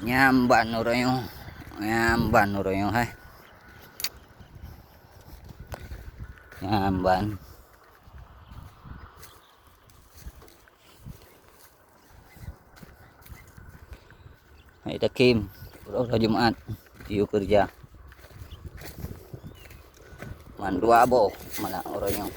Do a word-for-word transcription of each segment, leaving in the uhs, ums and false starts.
Nyan ban uroe nyoe. Nyan ban uroe nyoe hai. Nyan ban. Hai takim, uroe Jumat, yue keureuja. Man dua boh malah uroe nyoe.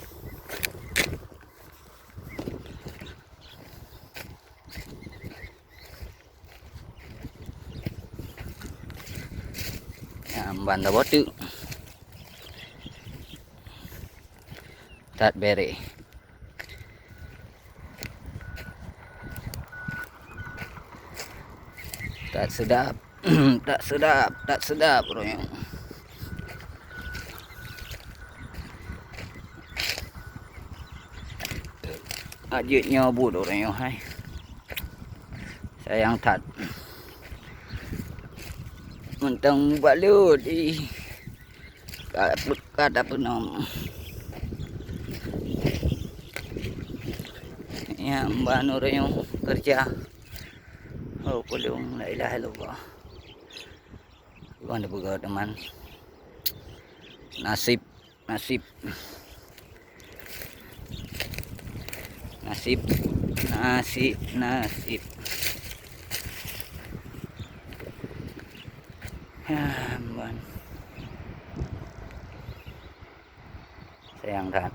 Nyan ban taboh teuk. That bereh. That seudap. That seudap, that seudap uroe nyoe. Ajeut nyoe buet uroe nyoe hai. Sayang that. Mantong balut ih. Ka, ka tapeunom. Nyan ban uroe nyoe keureuja. Oh, peuleueng, la ilaha illallah. Bukan dipeugah teman. Nasib, nasib. Nasib, nasib, nasib. Ya, ampun. Sayang that.